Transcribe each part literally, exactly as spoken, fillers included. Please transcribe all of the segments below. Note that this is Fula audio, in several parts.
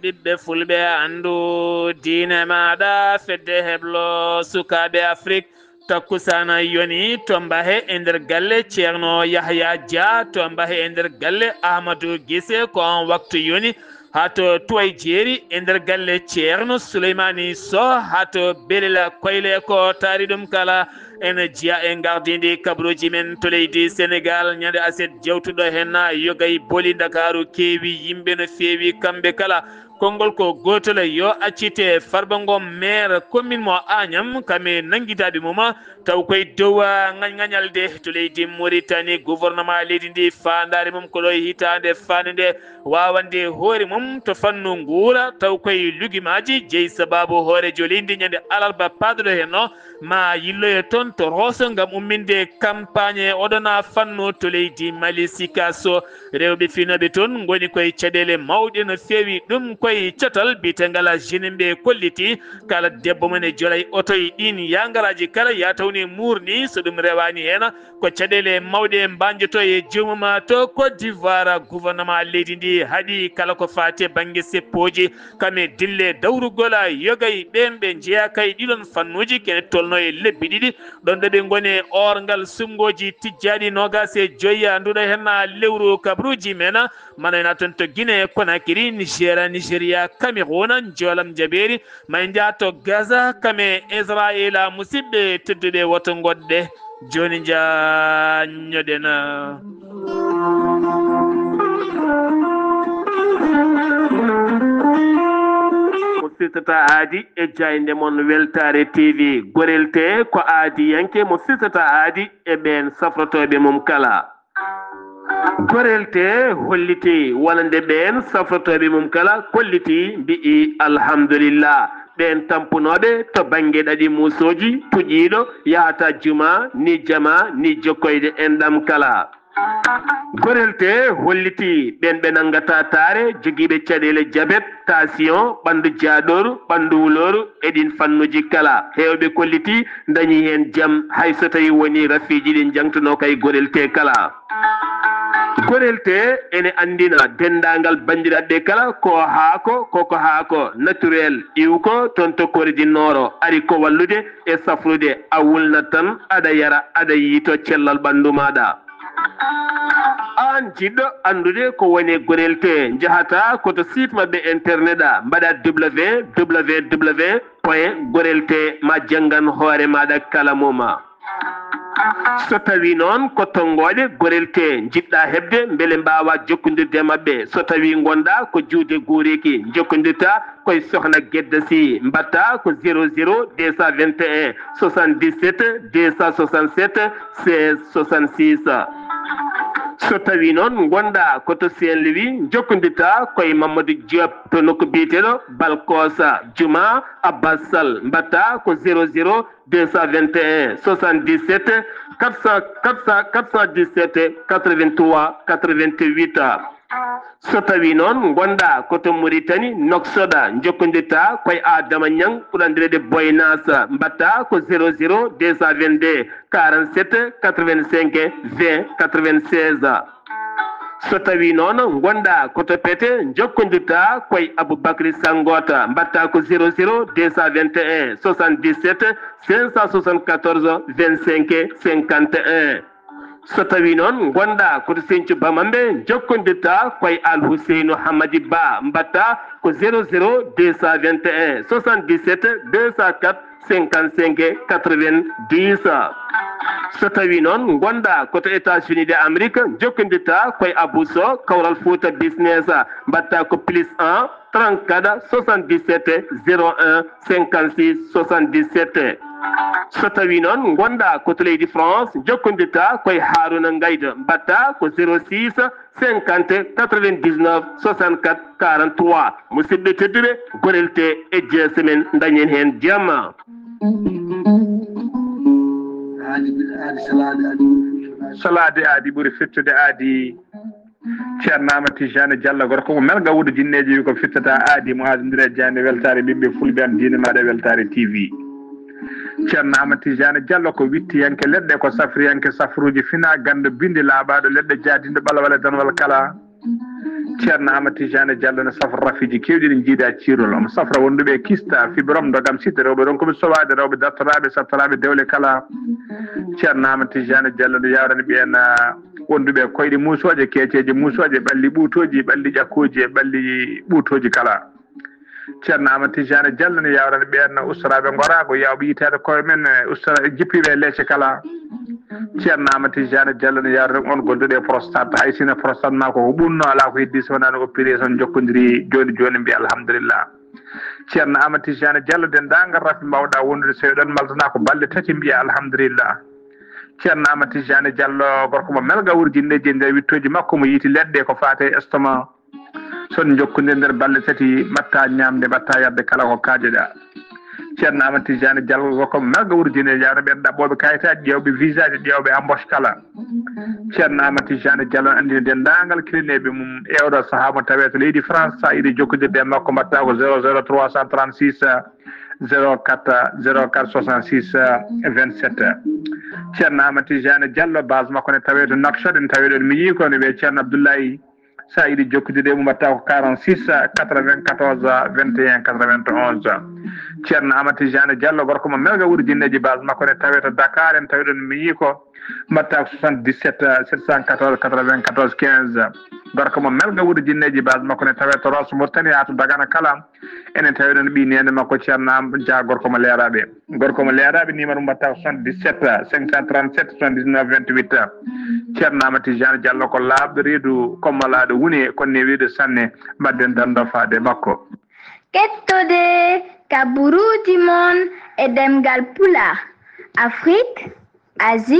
Ɓiɓɓe fulɓe, anndu diine maaɗa, fedde heblo sukaaɓe Afrik. Takkusaana yoni to Mbahe e nder galle Ceerno Yahya Dia, to Mbahe e nder galle Ahmadou Gise, ko on waktu yoni. Haa to Tuway Jeeri e nder galle Ceerno Suleymaani Soh, haa to Belila Koyle, ko taari ɗum kala. Ene jeya e ngardiindi kabaruuji men to leydi Senegaal, ñande aset jewtuɗo heen, yogay boli Ndakaaru keewi yimɓe no feewi kamɓe kala. Konngol ko gootol, yo accite Farba Ngom, maire commune mo Agnam, kam e nanngidaaɓe mum, taw koye dow, ah, ŋañŋañalde to leydi Mauritanie. Gouvernement leydi ndi, faandaare mum ko ɗo e hitaande faandude waawande hoore mum to fannu nguura, taw koye lugimaaji jeyi sabaabu hooreejo leydi ñande alarba paaduɗo heen o, ma yilloye toon to Rosso ngam umminde campagne oɗona fannu to leydi Mali. Sikaso, rewɓe finooɓe toon ngoni koye caɗeele mawɗe no feewi. Ɗum koye catal biyeteengal Jenimbe kolliti, kala debbo mo ne jolay oto e ɗiin yaangaraaji kala, yaa taw ne muurni, so ɗum rewaani heen, ko caɗeele mawɗe mbaanjoto e joomum to Côte d'Ivoire. Gouvernement leydi ndi haɗi kala ko faati e bannge seppooji, kam e dille dawrugol yogay ɓeen ɓe njeyaa kay ɗiɗon fannuuji, kene tolno e lebbi ɗiɗi, ɗon ɗo ɓe ngoni e oorngal suɓngooji tijjaaɗi noogaas e joy, nduɗo heen lewru kabaruuji men. Manayna toon to Guinée Conakry, Niger, Nigeria, Cameroun, Njoolam Jabeeri, ma en njaha to Gaza, kam e Israayiila. Musidɓe tedduɓe, woto ngoɗɗe, jooni njaññoɗen. Mo firtata aadi e jaaynde mon Weltaare T V, Gorel Tee ko aadiyanke mo firtata aadi e ɓeen safrotooɓe mum kala. Gorel Tee holliti wonande ɓeen safrotooɓe mum kala, kolliti, mbi'i alhamdulillah. Ɓeen tampunooɓe to bannge ɗaɗi muusooji, puƴiiɗo yahata juma, ni jama, ni jokkoyde enɗam kala. Gorel Tee holliti ɓeen ɓe nanngata taare, jogiiɓe caɗeele jabet, tension, ɓanndu jaaɗooru, ɓanndu wulooru, e ɗiin fannuuji kala. Heewɓe kolliti, ndañi heen jam, hay so tawii wonii rafiiji ɗi njaŋtunoo kay Gorel Tee kala. Gorel Tee ene anndina denndaangal banndiraaɓe kala, ko haako, koko haako, naturel, iwko, toon to Corée du Nord, ari ko wallude e safrude, a wulnat tan, aɗa yara, aɗa yiytoo cellal ɓanndu maaɗa. Aan jiɗɗo anndude ko woni Gorel Tee, njahata ko to site maɓɓe internet a, mbaɗa W W W point gorel tee ma janngan hoore maaɗa kala moma. So tawii noon ko tonngooɗe Gorel Tee njiɗɗa heɓde mbele mbaawa jokkondirde e maɓɓe, so tawii ngonɗa ko juuɗe guureeki, njokkondirta koye Sohna Gedda Sy, mbaɗta ko zéro zéro deux cent vingt et un soixante-dix-sept deux cent soixante-sept seize soixante-six. So tawii noon ngonɗa ko to Saint-Louis, njokkondirta koye Mamadou Diop to nokku biyeteeɗo Balkosa, Juma Abbas Sall, mbaɗta ko zéro zéro deux cent vingt et un soixante-dix-sept quatre cent, quatre cent, quatre cent dix-sept quatre-vingt-trois quatre-vingt-huit. So tawii noon ngonɗa ko to Mauritanie, Nouakchott, njokkondirta koye Adama Niang, ɓurɗo anndireede Boy Nas, mbaɗta ko zéro zéro deux cent vingt-deux quarante-sept quatre-vingt-cinq vingt quatre-vingt-seize. So tawii noon ngonɗa ko to Pete, njokkondirta koye Aboubacry Sangota, mbaɗta ko zéro zéro deux cent vingt et un soixante-dix-sept cinq cent soixante-quatorze vingt-cinq cinquante et un. So tawii noon ngonɗa ko to Sinthiou Bamambé, njokkondirta koye Al Houseynou Hamadi Ba, mbaɗta ko zéro zéro deux cent vingt et un soixante-dix-sept deux cent quatre cinquante-cinq quatre-vingt-dix. So tawii noon ngonɗa ko to États-Unis de Amérique, njokkondirta koye Abou Sow, Kawral Fouta Business, mbaɗta ko plus un trente-quatre soixante-dix-sept zéro un cinquante-six soixante-dix-sept. So tawii noon ngonɗa ko to leydi France, njokkondirta koye Harouna Ngaydo, mbaɗta ko zéro six cinquante quatre-vingt-dix-neuf soixante-quatre quarante-trois. Musidɓe tedduɓe, Gorel Tee e G S M en, ndañen heen jam. Salaade aadi ɓuri fittude aadi. Ceerno Amadou Tijani Diallo, gorko mo Melga Wuudo Jinneeji, wi ko fittata aadi mo aadondire e jaaynde Weltaare ɓiɓɓe fulɓe, am diine maaɗa Weltaare T V. Ceerno Amadou Tijani Diallo ko wittiyanke leɗɗe, ko safriyanke safruuji, fina ganndo, binndi laaɓaaɗo leɗɗe, jaadinɗo ɓalwal e danwal kala. Ceerno Amadou Tidiane Diallo ne safra rafiiji keewɗi ɗi njiida ciirol. Omo safra wonduɓe kista, fibrome, ndogam, site, rewɓe ronkuɓe sowaade, rewɓe dartoraaɓe, sattoraaɓe dewle kala. Ceerno Amadou Tidiane Diallo ne yawrani ɓeen, ah, wonduɓe koyɗe muusooje, keeceeje muusooje, ɓalli ɓuutooji, ɓalli ƴakkooji e ɓalli ɓuutooji kala. Ceerno Amadou Tidiane Diallo ne yawrani ɓeen ustoraaɓe ngoraago, yawɓe yitaade koye men, eh, ustora-, jippiiɓe e leece kala. Ceerno Amadou Tidiane Diallo ne yawrani on gonduɗo e prostate. Hay sino prostate ma ko ko ɓunno, alaa ko heddi so wonaa no opération jokkodiri jooni jooni, mbiya alhamdulillah. Ceerno Amadou Tidiane Diallo, denndaangal rafi mbawɗa wondude so eɗon maltana ko balɗe tati, mbiya alhamdulillah. Ceerno Amadou Tidiane Diallo, gorko mo melga wurjinneeji e nder wittooji makko, mo yiiti leɗɗe ko faate e estomac. Son jokkondir nder balɗe tati, mbatta ñamde, mbatta yarde kala ko kaajoɗa. Ceerno Amadou Tidiane Diallo ko melga wurjine, yawna ɓen ɗaɓɓooɓe kayitaaji, ƴeewɓe visaaji, ƴeewɓe embauche kala. Ceerno Amadou Tidiane Diallo anndini denndaangal kilineeɓe mum e oɗo sahaa mo tawee to leydi France, sa yiɗi jokkondirde e makko, mbatta ko zéro zéro trois cent trente-six, zéro quatre, zéro quatre soixante-six, vingt-sept. Ceerno Amadou Tidiane Diallo, base makko ne tawee to Nouakchott, en tawee ɗon miñi ko ne wiyee Ceerno Abdoulaye. Sa yiɗi jokkondirde e mum, mbatta ko quarante-six quatre-vingt-quatorze vingt et un quatre-vingt-onze. Ceerno Amadou Tidiane Diallo, gorko mo melga wurjinneeji, base makko ne tawee to Dakar, en tawi ɗon miñi ko, mbatta ko soixante-dix-sept sept cent quatorze quatre-vingt-quatorze quinze. Gorko mo melga wurjinneeji, base makko ne tawee to Rosso Mauritanie haa to Dagana kala. Enen tawi ɗon ɓii neene makko Ceerno Am Dia, gorko mo leeraaɓe. Gorko mo leeraaɓe, numéro mum mbatta ko soixante-dix-sept cinq cent trente-sept soixante-dix-neuf vingt-huit. Ceerno Amadou Tidiane Diallo ko laaɓɗo reedu, kommalaaɗo wune, kono ne weeɗi sanne. Mbaɗden dando faade makko. Kettode kaburuuji mon e ɗemngal Pulaar, Afrique, Asie,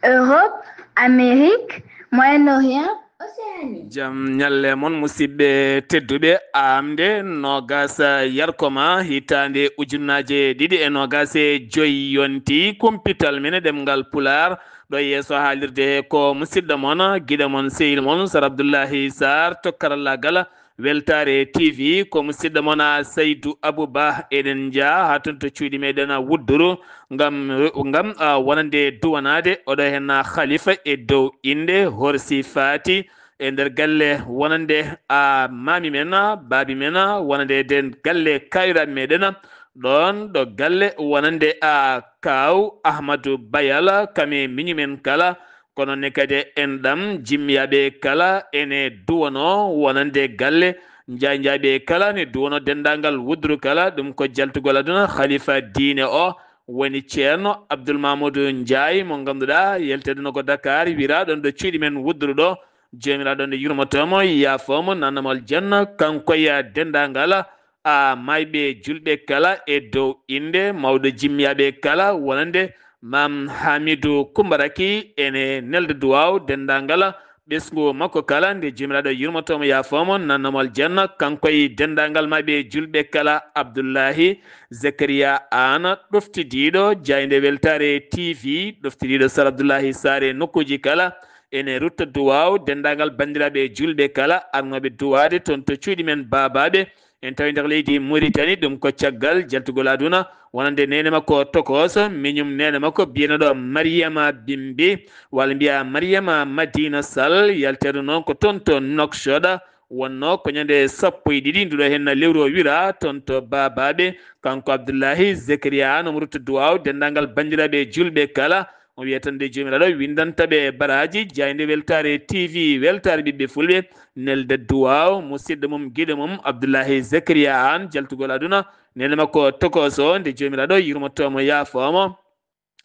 Europe, Amérique, Moyen-Orient, Océanie. Jam ñalle mon, musidɓe tedduɓe. Aamde noogaas yarkoma hitaande ujunnaaje ɗiɗi e noogaas e joy yonti, kumpital men e ɗemngal Pulaar. Ɗo yeeso haalirde he ko musidɗo mon, giɗo mon, sehil mon, Sar Abdullahi Sarr, to karallaagal Weltaare T V. Ko musidɗo mon, a, Saydu Abu Ba. Eɗen njaa haa toon to cuuɗi meɗen, a, Wudduru, ngam, ngam, a, wonande duwanaade oɗo heen, a, Khalifa e dow innde Horsi Faati e nder galle wonande, a, maami men, a, baabi men, a, wonande nden galle kaayiraaɓe meɗen, a, ɗoon ɗo galle wonande, a, Kaaw Ahmadu Bayal, kam e miñi men kala. Kono ne kadi en ɗam jimmiyaaɓe kala ene duwano wonande galle Njaay Njaayɓe kala, ne duwano denndaangal Wudduru kala. Ɗum ko jaltugol aduna, khalifa diine o woni Ceerno Abdul Mahmudu Njaay, mo ngannduɗaa yalteede no ko Dakar, wiraa ɗoon ɗo cuuɗi men Wudduru ɗo. Joomiraaɗo nde yurmotoo mo, yaafoo mo, nanna mo aljanna, kanko e denndaangal, a, maayɓe juulɓe kala, e dow innde mawɗo jimmiyaaɓe kala wonande Maam Hamidu Kumba Raki. Ene nelda duwaaw denndaangal ɓesngu makko kala, nde Joomiraaɗo yurmotoo mo, yaafoo mo, nanna mo aljanna, kanko e denndaangal maayɓe juulɓe kala. Abdullahi Zakariya Aan, ɗoftidiiɗo jaaynde Weltaare T V, ɗoftidiiɗo Sar Abdullahi Saare nokkuuji kala, ene rutta duwaaw denndaangal banndiraaɓe juulɓe kala, arnooɓe duwaade toon to cuuɗi men baabaaɓe. En tawi nder leydi Muritani, ɗum ko caggal jaltugol aduna wonande neene makko tokooso, miñum neene makko biyeteeɗo Mariyama Bimbi, walla mbiyaa Mariyama Madina Sall, yalteeɗo noon ko toon to Nouakchott. Wonnoo ko ñande sappo e ɗiɗi nduɗo heen lewru o wira toon to baabaaɓe, kanko Abdullahi Zakariya Aan, omo rutta duwaaw denndaangal banndiraaɓe juulɓe kala. O wiya tan nde Joomiraaɗo winndanta ɓe baraaji, jaaynde Weltaare T V, weltaare ɓiɓɓe fulɓe, nelda duwaaw musidɗo mum, giɗo mum, Abdullahi Zakariya Aan, jaltugol aduna, neene makko tokooso, nde Joomiraaɗo yurmotoo mo, yaafoo mo,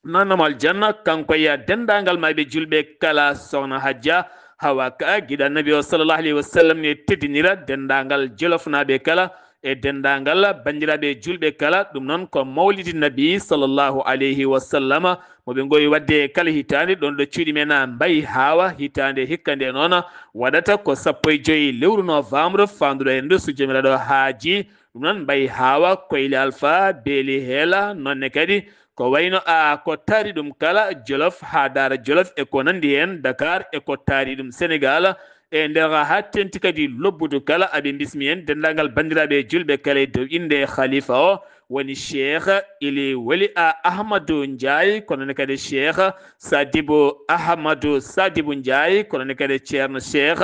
nanna mo aljanna, kanko e denndaangal maayɓe juulɓe kala. Sokhna Hadja Hawa Ka, giɗo Annabi o, sallallahu alayhi wa sallam, ne teddinira denndaangal Jolofnaaɓe kala, e denndaangal banndiraaɓe juulɓe kala. Ɗum noon ko Mawlidi Nabi sallallahu alayhi wa sallama mo ɓe ngowi waɗde kala hitaande ɗoon ɗo cuuɗi men Mbayi Haawa. Hitaande hikka nde noon waɗata ko sappo e joy lewru novembre, faanduɗo e ndu, so Joomiraaɗo haaji. Ɗum noon Mbayi Haawa, Koyle Alfa, Beeli Heela, noon ne kadi ko wayno, a, ko taari ɗum kala, Jolof haa Daara Jolof e ko nanndi heen, Dakar e ko taari ɗum, Senegaal, e nder haa teeŋti kadi lobbudu kala. Aɓe mbismi en denndaangal banndiraaɓe juulɓe kala e dow innde khalifa o woni Cheikh Ili Weli A Ahmadu Njaay, kono ne kadi Cheikh Sadibu Ahmadu Sadibu Njaay, kono ne kadi Ceerno Cheikh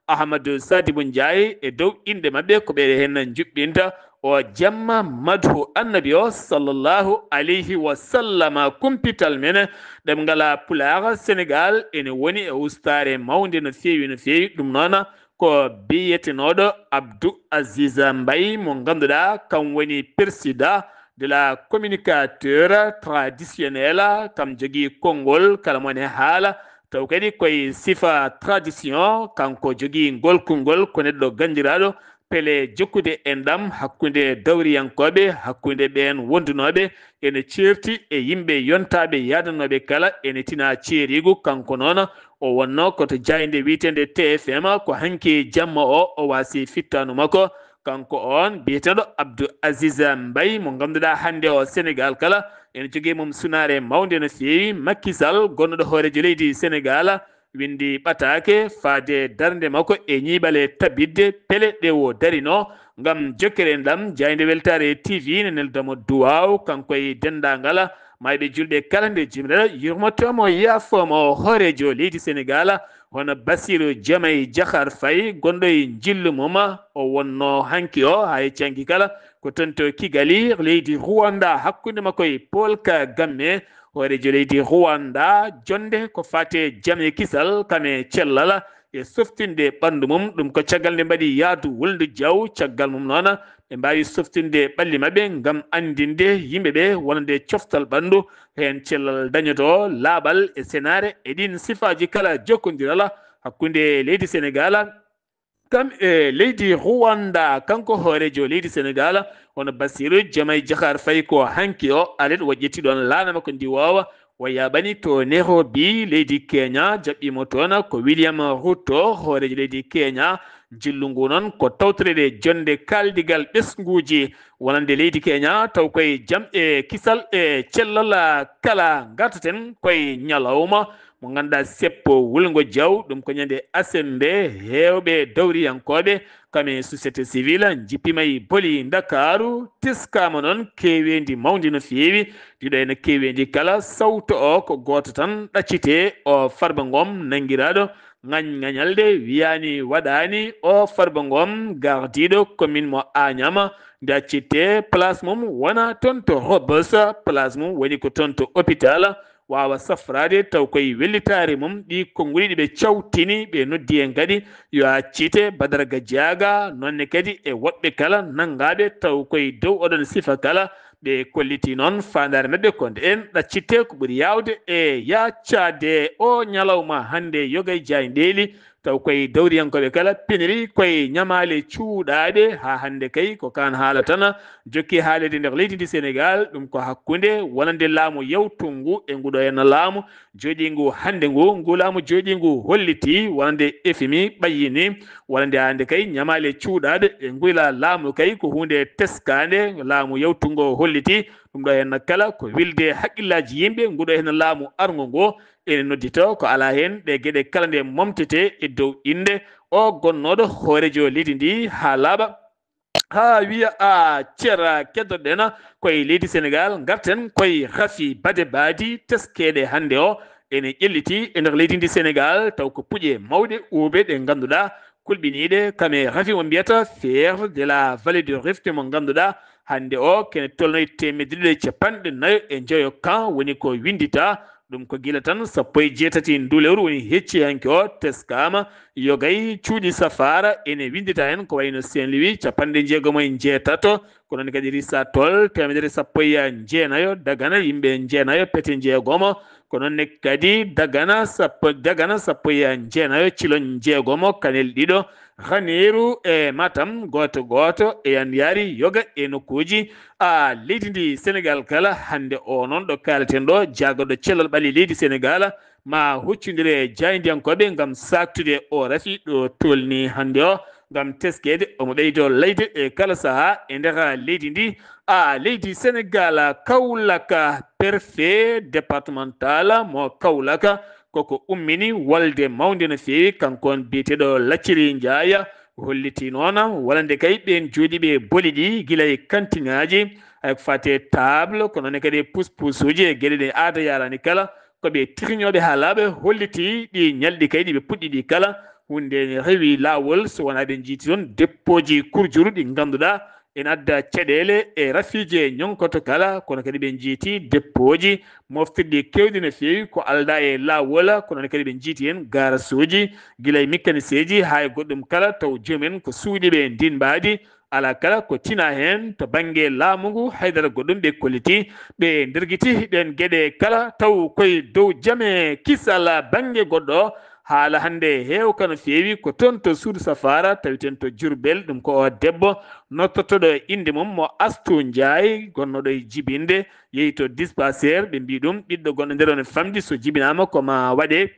Ahmadu Sadibu Njaay e dow inɗe maɓɓe ko ɓeɗe hen njuɓɓinta o jamma madhu annabi o sallallahu alayhi wa sallama. Kumpital men ɗemngal pulaar Senegal ene woni e ustaare mawnde no feewi no feewi. Ɗum noon ko biyetenooɗo Abdou Aziz Mbaye mo ngannduɗaa kam woni président de la communicateur traditionnel, kam jogii konngol kala mo ne haala taw kadi koye sifa tradition kanko jogii ngol konngol ko neɗɗo ganndiraaɗo pele jokkude enɗam hakkunde dawriyankooɓe, hakkunde ɓeen wondunooɓe ene ceerti e yimɓe yontaaɓe yaadanooɓe kala ene tina ceeriigu. Kanko noon o wonnoo ko to jaaynde wiyeteende T F M, ko hanki jamma o o waasi fittaandu makko. Kanko oon biyeteeɗo Abdou Aziz Mbaye mo ngannduɗaa hannde o Senegal kala ene jogii mum sunaare mawnde no feewi. Macky Sall gonnuɗo hooreejo leydi Senegal winndi ɓataake faade darnde makko e ñiiɓal e tabitde pele ɗe o darinoo ngam jokkere enɗam. Jaaynde Weltaare T V ne neldamo duwaaw kanko e denndaangal maayɓe julɓe kala nde jimreɗo yurmotomo yaafoomo hooreejo leydi Senegal hono Bassirou Diomaye Diakhar Faye gonɗo e njillu mum o wonnoo hanki o haa e canki kala ko toon to Kigali leydi Rwanda hakkunde makko e Paul Kagame hooreejo leydi Rwanda. Jonnde ko fate jam e kisal kam e cellal e softinde ɓanndu mum. Ɗum ko caggal nde mbaɗi yaadu wulndu jaw. Caggal mum noon ɓe mbaawi softinde ɓalli maɓɓe ngam anndinde yimɓe ɓe wonande coftal ɓanndu heen cellal dañoto laaɓal e senaare e ɗiin sifaaji kala jokkondiral hakkunde leydi Senegal kam e leydi Rwanda. Kanko hooreejo leydi Senegal hono Bassirou Diomaye Diakhar Faye ko hanki o alet o ƴetti ɗoon laana makko ndiwoowa o yaaɓani to Nairobi leydi Kenya, jaɓɓiimo toon ko William Ruto hooreejo leydi Kenya. Njillu ngu noon ko tawtoreede jonnde kaaldigal ɓesnguuji wonande leydi Kenya taw koye jam e kisal e cellal kala ngartaten koye ñalawma mo ngannduɗaa seppo wulngo jaw. Ɗum ko ñande asembe heewɓe dawriyankooɓe kam e société civile njippima e boli Ndakaaru. Teskama noon keeweendi mawndi no feewi. Ɗiɗo ene keeweendi kala sawto o ko gooto tan ɗaccite o Farba Ngom nanngiraaɗo ŋañ-ŋañalde wiyaani waɗaani o Farba Ngom gardiiɗo commune mo Agnam nde accite place mum wona toon to Rebeuss. Place mum woni ko toon to hôpital waawa safraade taw koye wellitaare mum ɗi konnguɗi ɗi ɓe cawtini ɓe noddi en kadi yo accite Badara Gadiaga noonne kadi e woɓɓe kala nanngaaɓe taw koye dow oɗon sifa kala. Ɓe kolliti noon faandaare maɓɓe ko ndeen ɗaccite ko ɓuri yaawde e yaaccade o ñalawma hannde yoga e jaayndeeli taw koye dawriyankooɓe kala piniri koye ñamaale cuuɗaaɗe. Haa hannde kay ko kaan haala tan jokki haaleede nder leydi ndi Senegal. Ɗum ko hakkunde wonande laamu yawtungu e nguɗo henna laamu jooɗiingu hannde ngu. Ngu laamu jooɗiingu holliti wonande F M I ɓayyini wonande hannde kay ñamaale cuuɗaaɗe e nguyla laamu kay ko huunde teskaande. Laamu yawtungo holliti ɗum ɗo henna kala ko wilde haqqillaaji yimɓe nguɗo henna laamu arngo ngo. Ene noddito ko alaa heen ɗe geɗe kala nde momtete e dow innde o gonnooɗo hooreejo leydi ndi haa laaɓa haa wiya a cera keddoɗen koye leydi Senegal. Ngarten koye rafi bade baadi teskeeɗe hannde o ene ƴelliti e nder leydi ndi Senegal taw ko puƴe mawɗe uuɓe ɗe ngannduɗaa kulɓiniiɗe kam e rafi mo mbiyata Fer de la Vallée du Rift mo ngannduɗaa hannde o kene tolnoy teemedde ɗiɗi e capanɗe nayo e njoyo kan woni ko winndita. Ɗum ko gila tan sappo e jeetati ndu lewru woni hecci hanki o teskaama yogay cuuɗi safaara ene winndita heen ko wayno Saint Louis capanɗe jeegomo e jeetato ko noon kadi Rissa Toll teemedere sappo e jeenayo Dagana yimɓe jeenayo pete jeegomo ko noon ne kadi Dagana sappo Dagana sappo e jeenayo Cilon jeegomo Kanel ɗiɗo Raneeru e Matam gooto gooto e Yandiyaari yoga e nokkuuji a leydi ndi Senegal kala. Hannde o noon ɗo kaaleten ɗo jaagoɗo cellal ɓalli leydi Senegal ma huccondire e jaayndiyankooɓe ngam saaktude o rafi ɗo tolni hannde o ngam teskeede omo ɓeydo layde e kala sahaa e nder leydi ndi a leydi Senegal. Kawlaka préfet départemental mo Kawlaka koko ummini wolde mawnde no feewi kanko on biyeteeɗo Lacciri Njaaya holliti noon wonande kay ɓeen jooɗiiɓe boli ɗi gila e kantiŋaaji hay ko faati e table ko noon kadi e puspusuuji e geɗe ɗe aada yaaraani kala ko ɓe tirñooɓe haa laaɓa holliti ɗi ñalɗi kay ɗi ɓe puɗɗi ɗi kala Huunde ne rewi laawol, so wonaa ɓe njiiti toon deppooji kurjuru ɗi ngannduɗaa ene adda caɗeele e rafiiji e ñonkoto kala, kono kadi ɓe njiiti deppooji moftirɗi keewɗi no feewi ko aldaa e laawol, kono kadi ɓe njiiti heen gaarasooji, gila e mécanicien ji haa e goɗɗum kala, taw joomum en ko suuɗiiɓe e ndiin mbaadi. Alaa kala ko tinaa heen to bannge laamu ngu, haydara goɗɗum ɓe kolliti, ɓe ndergiti ɗeen geɗe kala, taw koye dow jame kisal bannge goɗɗo. Haala hannde heewka no feewi ko toon to suudu safaara, taweten to Jurbel, ɗum ko o debbo nottotoɗo innde mum mo Astu Njaay, gonnooɗo e jibinde, yehi to dispensaire, ɓe mbii ɗum ɓiɗɗo gonɗo nder o ne famɗi, so jibinaama ko ma waɗe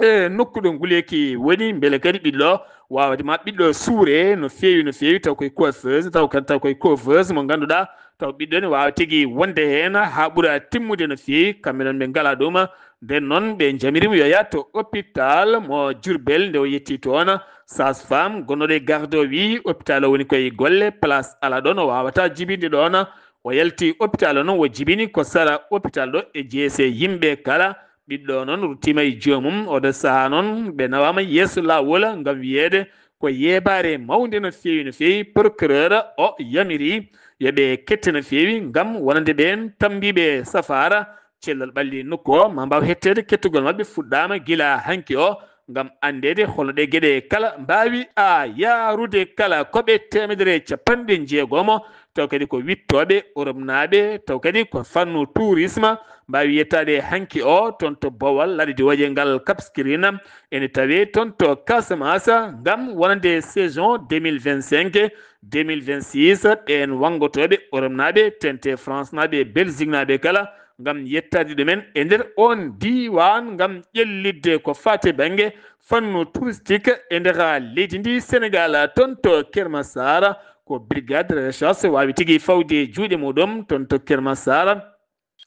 e nokku ɗo nguleeki woni, mbele kadi ɓiɗɗo o waawde ma ɓiɗɗo suure no feewi, no feewi, taw koye coiffeuse, taw kadi taw koye coiffeuse mo ngannduɗaa, taw ɓiɗɗo ne waawa tigi wonde heen haa ɓura timmude no feewi, kamɓe noon ɓe ngalaa ɗum. Nden noon ɓe njamiri mo yo yah to hôpital mo Diourbel, nde o yetti toon, sage-femme gonnooɗo e garde o wii hôpital o woni koye golle, place alaa ɗoon, o waawataa jibinde ɗoon. O yalti hôpital o noon, o jibini ko sara hôpital ɗo e jeese yimɓe kala. Ɓiɗɗo o noon ruttiima e joomum. Oɗo sahaa noon ɓe nawaama yeeso laawol ngam wiyeede ko yeebaare mawnde no feewi, no feewi. Procureur o yamiri yo ɓe kette no feewi ngam wonande ɓeen tammbiiɓe safaara. Cellal ɓalli nokku o, maa mbaaw hetteede kettugol maɓɓe fuɗɗaama gila hanki o ngam anndeede holno ɗee geɗe kala mbaawi a yaarude kala ko ɓe teemedere e capanɗe njeegomo, taw kadi ko wiɗtooɓe Europe naaɓe, taw kadi ko fannu tourisme, mbaawi yettaade hanki o toon to Bowal, laaɗe diwooje ngal Cap Skirring, ene tawee toon to Casamance, ngam wonande saison deux mille vingt-cinq, deux mille vingt-six, ɓeen wanngotooɓe Europe naaɓe, tente France naaɓe, Belgique naaɓe kala, ngam yettaade ɗumen e nder oon diiwaan, ngam ƴellitde ko faati bannge fannu touristique e nder leydi ndi Sénégal, toon to Keur Massar, ko brigade de recherche waawi tigi fawde juuɗe muɗum toon to Keur Massar.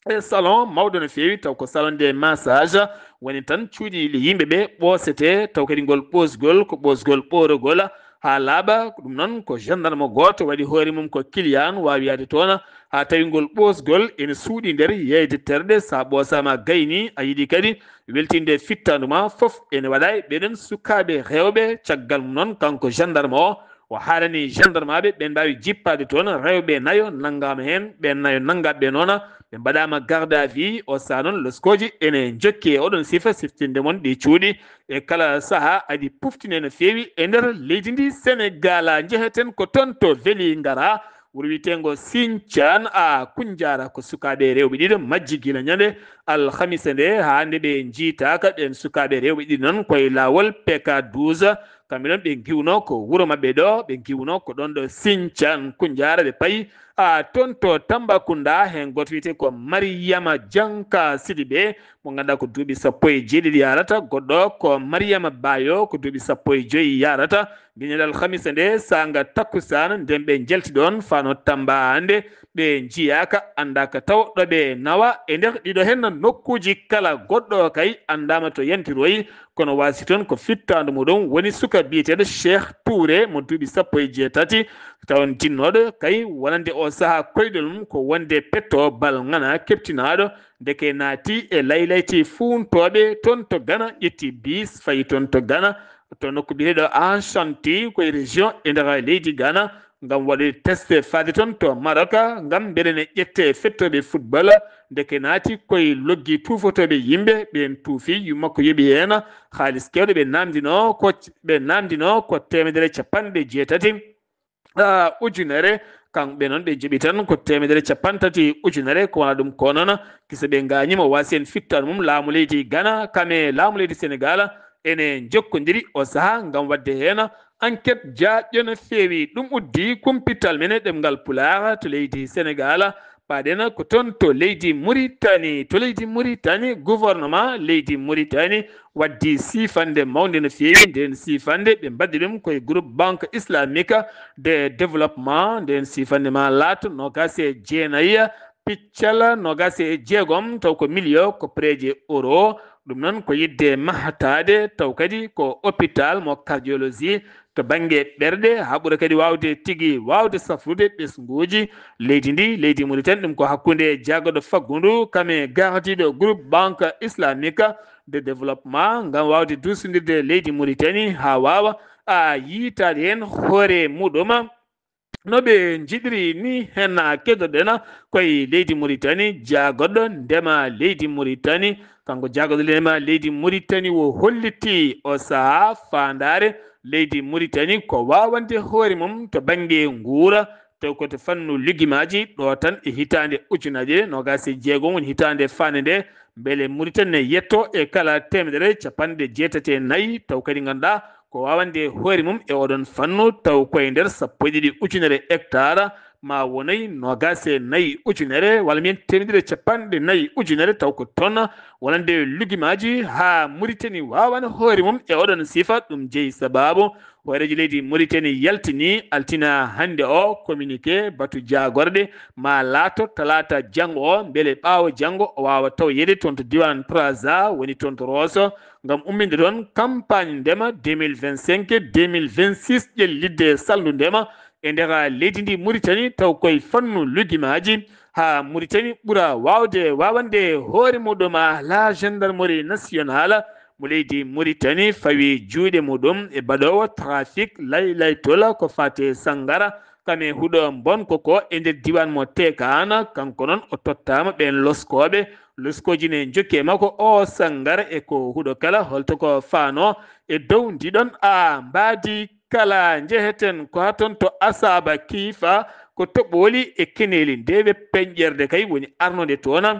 E salon mawɗo no feewi, taw ko salon de massage, woni tan cuuɗi ɗi yimɓe ɓe ɓoosete, taw kadi ngol ɓoosgol ko ɓoosgol ɓoorogol haa laaɓa. Ko ɗum noon ko gendarme gooto waɗi hoore mum ko client, waawi yahde toon haa tawi ngol ɓoosgol ene suuɗi nder yeeyde terɗe. So a ɓoosaama gayni, a yiɗi kadi weltinde fittaandu ma, fof ene waɗa e ɓeɗen sukaaɓe rewɓe. Caggal mum noon, kanko gendarme o, o haalani gendarmaaɓe ɓe mbaawi jippaade toon, rewɓe nayo nanngaama heen, ɓeen nayo nanngaaɓe ɓe noon, ɓe mbaɗaama garde à vue. O sahaa noon loskooji ene njokki e oɗon sifa siftinde mon ɗi cuuɗi e kala sahaa aɗi puftine no feewi e nder leydi ndi Senegaal. Njeheten ko toon to Vélingara, wuro wiyeteengo Sinthiane à Koundiara, ko sukaaɓe rewɓe ɗiɗo majji gila ñande alhamisa nde haa nde ɓe njiitaaka. Ɓeen sukaaɓe rewɓe ɗiɗo noon koye laawol P K douze, kamɓe noon ɓe ngiwno ko wuro maɓɓe ɗo, ɓe ngiwno ko ɗoon ɗo Sinthiane Koundiara ɓe payi. A toon to Tambacounda, heen gooto wiyetee ko Mariama Dianka Sidibé, mo ngannduɗaa ko duuɓi sappo e jeeɗiɗi yahrata, goɗɗo ko Mariama Bayo, ko duuɓi sappo e joyi yahrata. Nde ñande alhamisa nde, saanga takkusaan, nden ɓe njalti ɗoon fano Tamba hannde, ɓe njiyaaka, anndaaka taw ɗo ɓe nawa. E nder ɗiɗo heen nokkuuji kala, goɗɗo kay anndaama to yantiroyi, kono waasi toon ko fittaandu muɗum woni suka biyeteeɗo Cheikh Touré mo duuɓi sappo e jeetati, taw jinnooɗo kay wonande o sahaa koyɗol mum ko wonde petto bal ŋana keptinaaɗo, ndeke naati e laylayti fuuntooɓe toon to Ghana, ƴetti bis fayi toon to Ghana, to nokku biyeteeɗo Ashanti, koye région e nder leydi Ghana, ngam waɗude test faade toon to Maroc, ngam mbele ne ƴette fettooɓe football, ndeke naati koye loggi tuufotooɓe yimɓe, ɓeen tuufi, yumma ko yoɓi heen haalis keewɗo, ɓe naamndino ko, ɓe naamndino ko teemedere capanɗe jeetati, ah, ujunere, kamɓe noon ɓe njoɓi tan ko teemedere capanɗe tati ujunere, ko wona ɗum ko noon, kisa ɓe ngaañi mo waasi en fittaandu mum laamu leydi Ghana, kam e laamu leydi Senegaal, ene njokkondiri o sahaa ngam waɗde heen enquête jaaƴɗo no feewi. Ɗum uddi kumpital men e ɗemngal Pulaar to leydi Senegaal. Paaɗen ko toon to leydi Muritani. To leydi Muritani, gouvernement leydi Muritani waddi siifannde mawnde no feewi. Ndeen siifannde ɓe mbaɗi ɗum koye groupe Banque Islamique de Développement. Ndeen siifannde ma laato noogaas e jeenayi piccal noogaas e jeegom, taw ko miliyo ko pereeje euro. Ɗum noon ko yiɗde mahtaade, taw kadi ko hôpital mo cardiologie to bannge ɓerɗe, haa ɓura kadi waawde tigi waawde safrude ɓesnguuji leydi ndi, leydi Mauritanie. Ɗum ko hakkunde jaagoɗo faggundu kam e gardiiɗo groupe Banque Islamique de Développement, ngam waawde duusindirde leydi Mauritanie haa waawa a yiitaade heen hoore muɗum. No ɓe njiɗiri ni, heen keɗoɗen koye leydi Mauritanie, jaagoɗo ndema leydi Mauritanie, kanko jaagoɗo ndema leydi Mauritanie o holliti o sahaa faandaare leydi Mauritanie ko waawande hoore mum to bannge nguura, taw ko to fannu lugimaaji ɗo tan e hitaande ujunaaje ɗiɗi e noogaas e jeego, woni hitaande faande nde, mbele Mauritanie ne yetto e kala teemedere capanɗe jeetati e nayi, taw kadi ngannduɗaa ko waawande hoore mum e oɗon fannu, taw koye nder sappo e ɗiɗi ujunere hectare, ma wonoy noogaas e nayi ujunere, walla mbiyen teemedere capanɗe nayi ujunere, taw ko toon wonande lugimaaji haa Mauritanie waawana hoore mum e oɗon sifa. Ɗum jeyi sabaabu hooreejo leydi Mauritanie yaltini altina hannde o communiqué batu jaagorɗe ma laato talaata janngo o, mbele ɓaawo janngo o waawa tawoyeede toon to diiwaan trois A, woni toon to Rosso, ngam umminde ɗoon campagne ndema deux mille vingt-cinq, deux mille vingt-six, ƴellitde salndu ndema e nder leydi ndi Mauritanie, taw koye fannu lugimaaji, haa Mauritanie ɓura waawde waawande hoore muɗum. La gendarmerie nationale mo leydi Mauritanie fawi juuɗe muɗum e baɗoowo trafic laylaytol ko faati e sanngara, kam e huɗo mbonko ko e nder diiwaan mo Tekaan. Kanko noon o tottaama ɓeen loskooɓe, loskooji ne njokki e makko o sanngara e ko huɗo kala, holto ko faano e dow ndiɗon a mbaadi kala njeheten ko haa toon to Asaaba Kiifa, ko toɓooli e keneeli ndeewe peñƴerde kay woni arnode toon.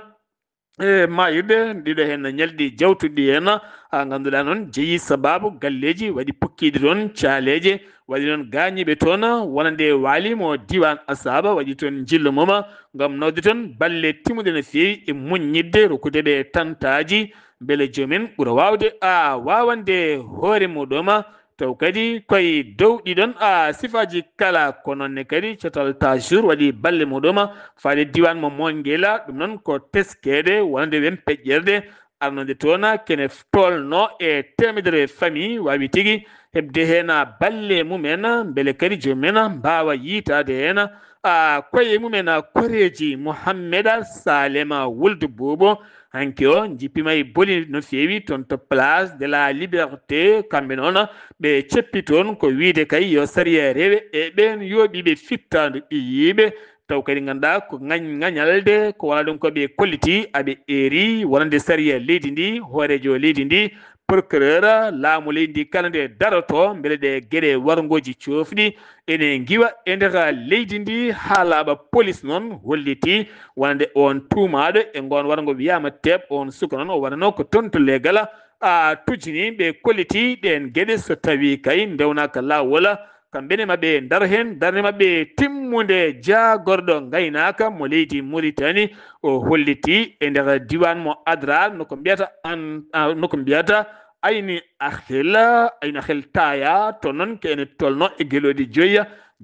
E maayirɗe ɗiɗo heen ñalɗi jawtuɗi heen, haa ngannduɗaa noon jeyi sabaabu galleeji waɗi pukkiiɗi toon caaleeje, waɗi noon gaañiiɓe toon, wonande waali mo diiwaan Asaaba waɗi toon njillu mum, ngam nawde toon balle timmuɗe no feewi e muññitde, rokkude ɓe tantaaji, mbele joomum ɓura waawde a waawande hoore muɗum. Taw kadi koye dow ɗiɗon a sifaaji kala, ko noon ne kadi catal Tajour waɗi balle muɗum faade diiwaan mo Mongela, ɗum noon ko teskeede wonande wen peƴƴerde arnode toon, kene tolno e teemedere famille waawi tigi heɓde heen balle mumen, mbele kadi joom men mbaawa yiitaade heen a koye mumen koreeji. Mouhammeda Salema Wuldu Buubo, hanki o, njippiima e boli no feewi toon to Place de la Liberté. Kamɓe noon, ɓe ceppi toon ko wiyde kay yo sariya rewe e ɓeen yooɓiiɓe fittaandu ɓiyiiɓe, taw kadi ngannduɗaa ko ŋañ-, ŋañalde, ko wonaa ɗum ko ɓe kolliti aɓe eeri wonande sariya leydi ndi, hooreejo leydi ndi, procureur, laamu leydi ndi kala nde daroto, mbele ɗe geɗe warngooji coofɗi ene ngiwa e nder leydi ndi haa laaɓa. Police noon holliti wonande oon tuumaaɗo e ngoon warngo wiyaama teeɓ, oon suka noon o waɗanoo ko toon to Leegala, a tujini ɓe kolliti ɗeen geɗe so tawii kay ndewnaaka laawol, kamɓe ne maɓɓe ndaro heen darnde maɓɓe timmunde. Jaagorɗo ngaynaaka mo leydi Mauritanie o holliti e nder diiwaan mo Adrar, no ko mbiyata an, a, no ko mbiyata Ayni Akhil, Ayni Akhil Taya, to noon ko ene tolno e gelooɗi joyi.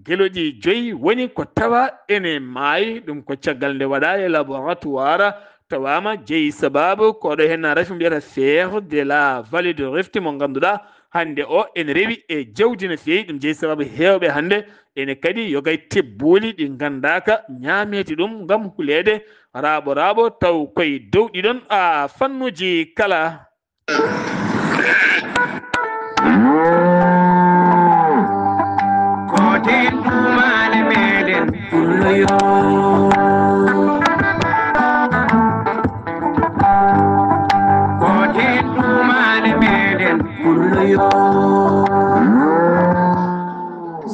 Gelooɗi joyi woni ko tawa ene maayi, ɗum ko caggal nde waɗa e laboratoire, tawaama jeyi sababu ko ɗo heen rafi mbiyata Fer de la Vallée du Rift mo ngannduɗaa hannde o ene rewi e jawdi no feewi. Ɗum jeyi sababu heewɓe hannde ene kadi yogay tebbuuli ɗi nganndaaka ñaameede ɗum ngam huleede raaɓo raaɓo, taw koye dow ɗiɗon a fannuuji kala. Koten tumaale meɗen pulloyo. Koten tumaale meɗen pulloyo.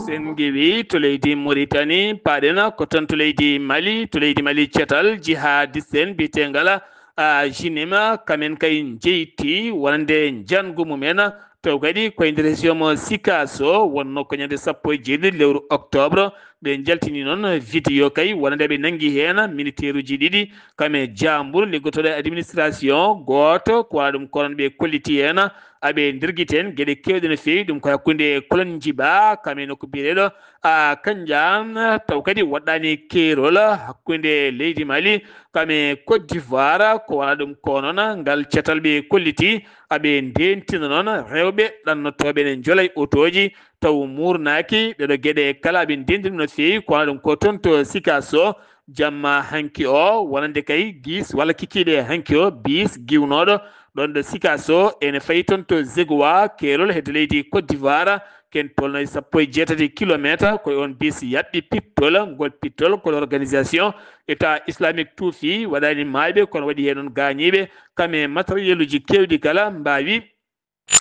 Sen ngewi to leydi Mauritanie, paɗena ko toon to leydi Mali, to leydi Mali catal jihadiste en mbiyetee ngala a, Jinema, kamen kay njeyti wonande njanngu mumen, taw kadi koye nder région mo Sikaso, wonno ko ñande sappo e jeeɗiɗi lewru octobre, ɓe njaltini noon vidéo kay wonande ɓe nanngi heen militaire uji ɗiɗi, kam e jaambur liggotooɗo e administration, gooto ko wala ɗum koron ɓe kolliti heen, aɓe ndirgiten geɗe keewɗe no feewi. Ɗum ko hakkunde Kolonjiba, kam e nokku biyeteeɗo a Kanjaan, taw kadi waɗɗaani keerol hakkunde leydi Mali kam e Côte d'Ivoire. Ko wona ɗum ko noon, ngal catal ɓe kolliti aɓe ndentina noon rewɓe ɗannotooɓe ne njola e otooji, taw muurnaaki ɓeɗo geɗe kala aɓe ndentina no feewi. Ko wona ɗum ko toon to Sikaso, jamma hanki o, wonande kay gis walla kikiiɗe hanki o, bis giwnooɗo ɗoon ɗo Sikaso, ene fayi toon to Zegowa, keerol hedde leydi Côte d'Ivoire, ken tolno e sappo e jeetati kilometre. Ko e on bis yaɓɓi pittol, ngol pittol ko l'organisation État Islamique tuufi, waɗaani maayɓe, kono waɗi heen on gaañiiɓe, kam e matériel uji keewɗi kala mbaawi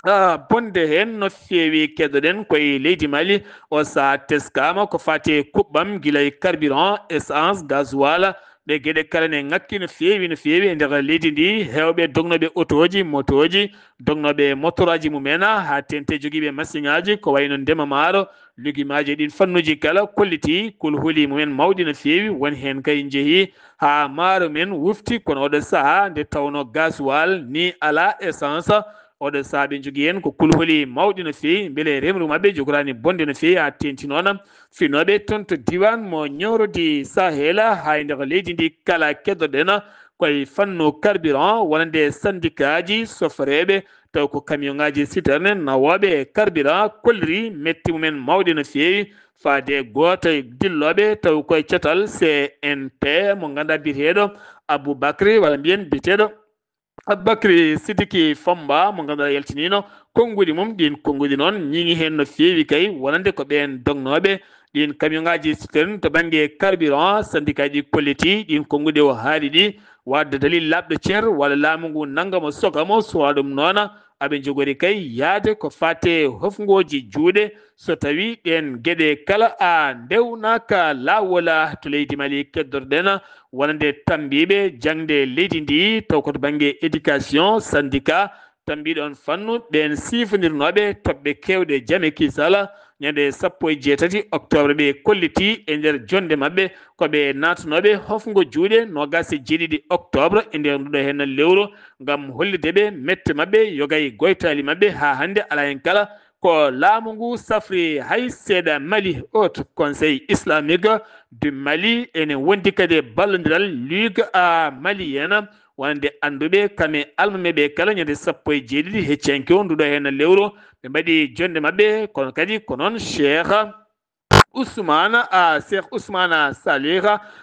ah, bonde heen no feewi. Keɗoɗen koye leydi Mali, o sahaa teskaama ko faati e kuɓɓam gila e carburant, essence, gasoil, ɗe geɗe kala ne ŋakki no feewi, no feewi e nder leydi ndi. Heewɓe dognooɓe otooji, motooji, dognooɓe motoraaji mumen, haa teeŋti jogiiɓe masiŋaaji ko wayno ndema maaro, lugimaaji e ɗiin fannuuji kala kolliti kulhuli mumen mawɗi no feewi. Won heen kay njehii haa maaro men wufti, kono oɗo sahaa nde tawnoo gasoil ni alaa, essence, oɗo sahaa ɓe njogii heen ko kulhuli mawɗi no feewi. Mbele remru maɓɓe jogoraani bonde no feewi haa teeŋti noon? Finooɓe toon to diiwaan mo Ñoorodi Sahel, haa e nder leydi ndi kala keɗoɗen koye fannu carburant, wonande sandikaaji sofereeɓe, taw ko camion ŋaaji citerne nawooɓe carburant kolliri metti mumen mawɗi no feewi. Faade gooto e dillooɓe, taw koye catal C N P mo ngannduɗaa biyeteeɗo Aboubacry, walla mbiyen biyeteeɗo Aboubacry Sidiki Fomba, mo ngannduɗaa yaltiniino konnguɗi mum. Ɗiin konnguɗi noon ñiŋi heen no feewi kay, wonande ko ɓeen dognooɓe ɗiin camion ŋaaji citerne to bannge carburant, sandikaaji ɗi kolliti ɗiin konnguɗi o haali ɗi, waɗde dalil laaɓɗo cer walla laamu ngu nannga mo soka mo, so wonaa ɗum noon, aɓe njogori kay yahde ko faati e hofngooji juuɗe, so tawii ɗeen geɗe kala a ndewnaaka laawol to leydi Mali keddorɗen, wonande tammbiiɓe jaŋde leydi ndi, taw ko to bannge éducation, syndicat, tammbiiɗo on fannu, ɓeen siifondirnooɓe toɓɓe keewɗe jam e kisal, ñande sappo e jeetati octobre, ɓe kolliti e nder jonnde maɓɓe ko ɓe naatanooɓe hofngo juuɗe noogaas e jeeɗiɗi octobre e nder nduɗo heen lewru, ngam hollitde ɓe mette maɓɓe, yoga e goytaali maɓɓe. Haa hannde alaa heen kala ko laamu ngu safri hay seeɗa. Mali, Haut Conseil Islamique du Mali ene wondi kadi e ballondiral Ligue a Malienne, wonande annduɓe kam e almameeɓe kala, ñande sappo e jeeɗiɗi hecciyanke o nduɗo heen lewru, ɓe mbaɗi jonnde maɓɓe, kono kadi ko noon Cheikh Ousmane, a, Cheikh Ousmane Salih,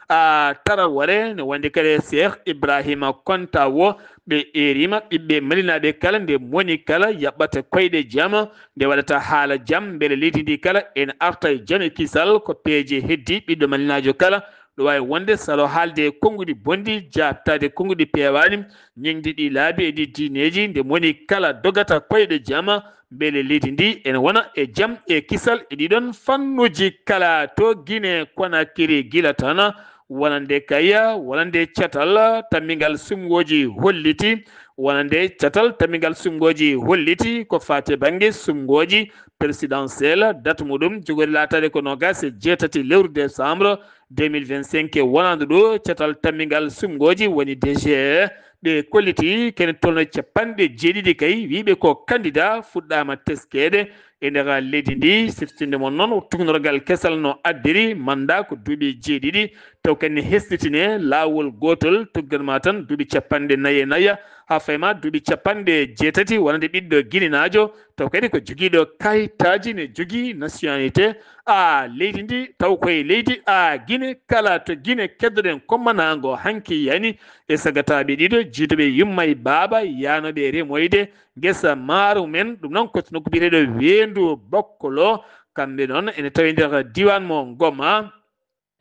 a, Tarawore, ne wondi kadi Cheikh Ibrahima Konta o, ɓe eeriima ɓiɓɓe malinaaɓe kala, nde moni kala yaɓɓata koyɗe jam, nde waɗata haala jam, mbele leydi ndi kala ene arta e jam e kisal, ko peeje heddi ɓiɗɗo malinaajo kala, ɗo waawi wonde salo haalde e konnguɗi bonɗi, jaabtaade konnguɗi peewaani, ñeŋdi ɗi laabi e ɗi diineeji, nde moni kala dogata koyɗe jam, mbele leydi ndi ene wona e jam e kisal e ɗiɗon fannuuji kala. To Guinée Conakry gila tan, wonande kay, wonande catal tammingal sumngooji holliti, wonande catal tammingal sumngooji holliti ko faati bannge sumngooji présidentielle, date muɗum jogori laataade ko noogaas e jeetati lewru décembre deux mille vingt-cinq, wonaandu ɗo catal tammingal sumngooji woni D G E, ɓe kolliti kene tolno capanɗe jeeɗiɗi kay, wiiɓe ko candidat fuɗɗaama teskeede e nder leydi ndi. Siftinde mon noon, tugnorgal kesal no addiri manda ko duuɓi jeeɗiɗi, taw kadi ne hesɗitine laawol gootol, tugganma tan duuɓi capanɗe nayi e nayi, haa fayma duuɓi capanɗe jeetati, wonande ɓiɗɗo gininaajo, taw kadi ko jogiiɗo kayitaaji, ne jogii nationalité a leydi ndi, taw koye leydi a Guinée. Kala to Guinée keddoɗen kommanaango hanki yani e sagataaɓe ɗiɗo jiiduɓe yumma e baaba yaanooɓe remoyde ngesa maaro men, ɗum noon ko to nokku biyeteeɗo Weendu Bokkolo. Kamɓe noon ene tawi nder diiwaan mo Ngoma.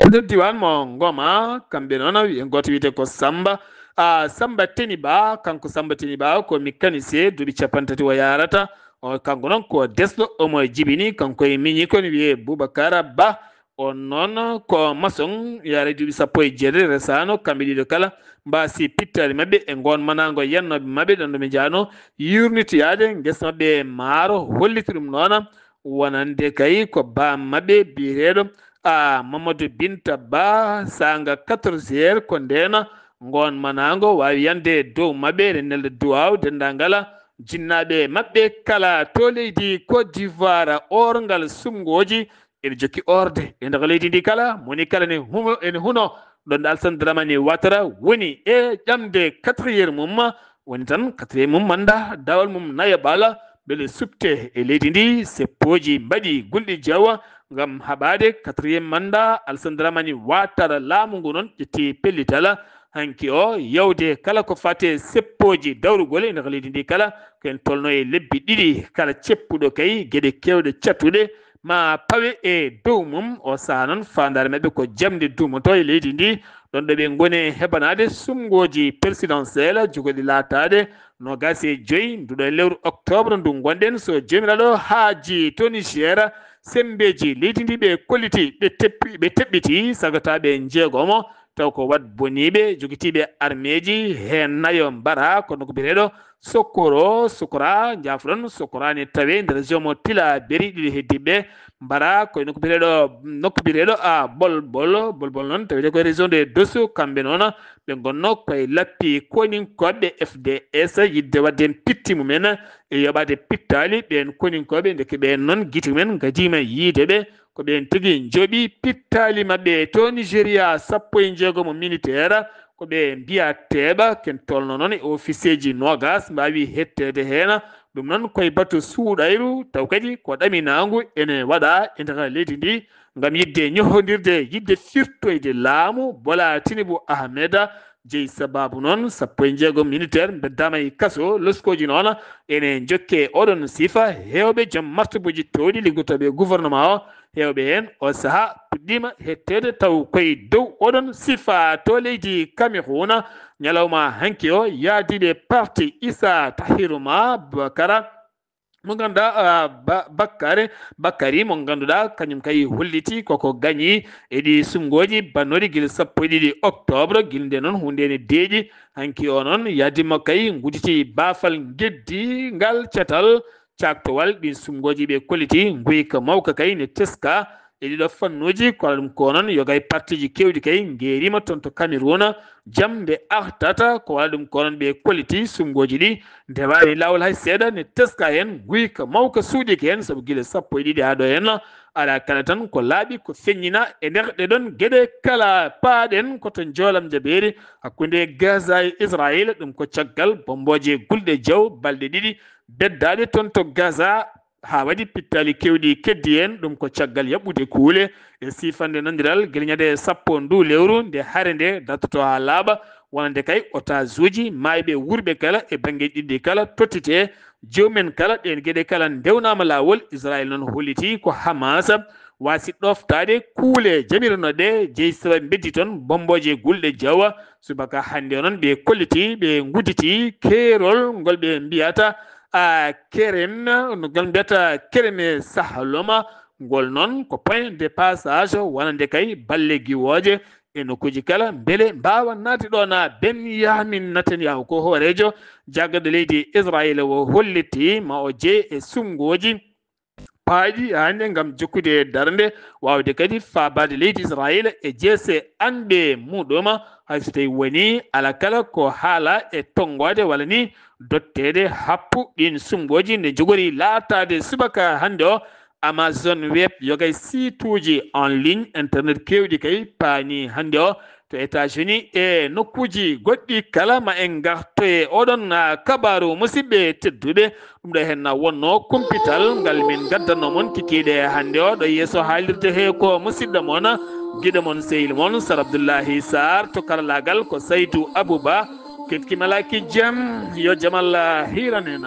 Nder diiwaan mo Ngoma, kamɓe noon, wiye gooto wiyetee ko Samba, a, Samba Teniba, kanko Samba Teniba ko mécanicien, duuɓi capanɗe tati o yaarata. O, kanko noon ko desɗo, omo jibini, kanko e miñi kon wiyee Boubacar Ba. On noon ko maçon, yaare duuɓi sappo e jeetati resaano, kamɓe ɗiɗo kala mbaasi pittaali maɓɓe e ngoon manaango yannooɓe maɓɓe, ɗon ɗo ɓe njahnoo yuurnitoyaade ngesa maɓɓe e maaro, holliti ɗum noon. Wonande kay ko baa maɓɓe biyeteeɗo, a, Mamadou Binta Ba, saanga quatorze heures, ko ndeen ngoon manaango waawi yande dow maɓɓe, eɗen nelda duwaaw denndaangal jinnaaɓe maɓɓe kala to leydi Côte d'Ivoire, oorngal sumngooji ene jokki oorde e nder leydi ndi kala, moni kala ne humo, ene huno ɗon Alassane Dramane Ouattara woni e ƴamde quatrième mum, woni tan quatrième mum manda dawal mum nayaɓal, mbele suɓte e leydi ndi. Seppooji mbaɗi gulɗi jeewa ngam haɓaade quatrième manda Alassane Dramane Ouattara. Laamu ngu noon ƴetti pellital hanki o yawde kala ko fate seppooji dawrugol e nder leydi ndi kala, ko en tolno e lebbi ɗiɗi kala ceppuɗo kay geɗe keewɗe cattuɗe ma pawe e dow mum. O saha noon faandaare maɓɓe ko jamde duumoto e leydi ndi, ɗon ɗo ɓe ngoni e heɓanaade sumngooji présidentielle jogoɗi laataade noogaas e joy nduɗo e lewru octobre ndu ngonɗen. So Joomiraaɗo haaji to Niger, semmbeeji leydi ndi ɓe kolliti, ɓe teppi, ɓe teɓɓiti sagataaɓe njeegomo, taw ko wat boniiɓe jogitiiɓe armeeji, heen nayo mbara ko nokku biyeteeɗo Sokoro, Sokora, njaafoɗon, Sokora ne tawee nder région mo Tillabéri, ɗiɗi heddiiɓe mbara koye nokku biyeteeɗo, nokku biyeteeɗo a Bol Bol, Bol Bol noon tawetee koye région de Dosso, kamɓe noon ɓe ngonno koye lappi koninkooɓe F D S yiɗde waɗde heen pitti mumen e yoɓaade pittaali ɓeen koninkooɓe, ndeke ɓeen noon gite mumen ngadiima yiide ɓe, ko ɓeen tigi njooɓi pittaali maɓɓe to Nigeria sappo e njeegomo militaire, ko ɓe mbiya teeɓa, ken tolno noon e ofisieeji noogaas mbaawi hetteede heen. Ɗum noon koye batu suuɗayru, taw kadi ko ɗaminaangu ene waɗa e nder leydi ndi ngam yiɗde ñohondirde, yiɗde firtoyde laamu Bola Tinubu Ahmed. Jeyi sabaabu noon sappo e njeegom militaire mbeddaama e kaso, loskooji noon ene njokke oɗon sifa. Heewɓe joom martabuuji toowɗi liggotooɓe e gouvernement o, heewɓe heen o saha puɗɗiima hetteede taw koye dow oɗon sifa to leydi Cameroun. Ñalawma hanki o, yaadiiɓe parti Issa Tahirou Ma Bakara, mo ngannduɗaa, ah, Ba-, Bakkare, Bakkari, mo ngannduɗaa kañum kay holliti koko gañi e ɗi sumngooji bannooɗi gila sappo e ɗiɗi octobre, gila nde noon huunde ene deeƴi. Hanki o noon yaadiima kay ngudditi baafal ngeddi ngal catal caaktowal ɗin sumngooji ɓe kolliti. Nguyka mawka kay ne teska e ɗiɗo fannuuji, ko wala ɗum ko noon yoga e partiji keewɗi kay ngeeriima toon to Cameroun. Jam nde artata ko wala ɗum ko noon ɓe kolliti sumngooji ɗi nde waawi laawol hay seeɗa ne teska heen. Nguyka mawka suuɗike heen sabu gila sappo e ɗiɗi haa ɗo heen. Alaa kala tan ko laaɓi ko feññina e nder ɗe ɗon geɗe kala. Paaɗen ko to njoolam jabeeri hakkunde Gaza e Israel, ɗum ko caggal bombooje gulɗe jaw balɗe ɗiɗi beddaaɗe toon to Gaza, haa waɗi pittaali keewɗi keddi heen, ɗum ko caggal yaɓɓude kuule e siifande nandiral gila ñande sappo ndu lewru nde hare nde dartoto haa laaɓa, wonande kay otaasuuji maayɓe wuurɓe kala e bannge ɗiɗi kala tottite, joomum en kala ɗeen geɗe kala ndewnaama laawol. Israel noon holliti ko Hamas waasi ɗoftaade kuule jamirano ɗe, jeyi sababu mbeddi toon bombooje gulɗe jawa. Subaka hannde o noon ɓe kolliti, ɓe ngudditi keerol ngol ɓe mbiyata a Kerem, no ngol mbiyata Kerem e Sahloma. Ngol noon ko point de passage wonande kay balle giwooje e nokkuuji kala, mbele mbaawa naatde ɗo na Benyamin Netanyahu ko hooreejo jaggaɗo leydi Israel o holliti ma o jeye e sumngooji paaɗi hannde ngam jokkude e darnde, waawde kadi faabaade leydi Israel e jeese anɓe muɗum, hay so tawi woni ala kala ko haala e tonngoode walla ni dotteede happu ɗin sumngooji nde jogori laataade subaka hannde o. Amazon Web yogay siituuji en ligne internet keewɗi kay paani hannde o to États-Unis e nokkuuji goɗɗi kala. Ma en ngartoye oɗon, ah, kabaaru, musidɓe tedduɓe. Ɗum ɗo heen na wonno kumpital ngal min ngaddanno mon kikiiɗe hannde o ɗo yeeso haalirde he ko musidɗo mon, giɗo mon, sehil mon, Sar Abdullahi Sarr, to karalaagal ko Saydu Abuba. Ketki malaki jam, yo jam Allah hiiran en.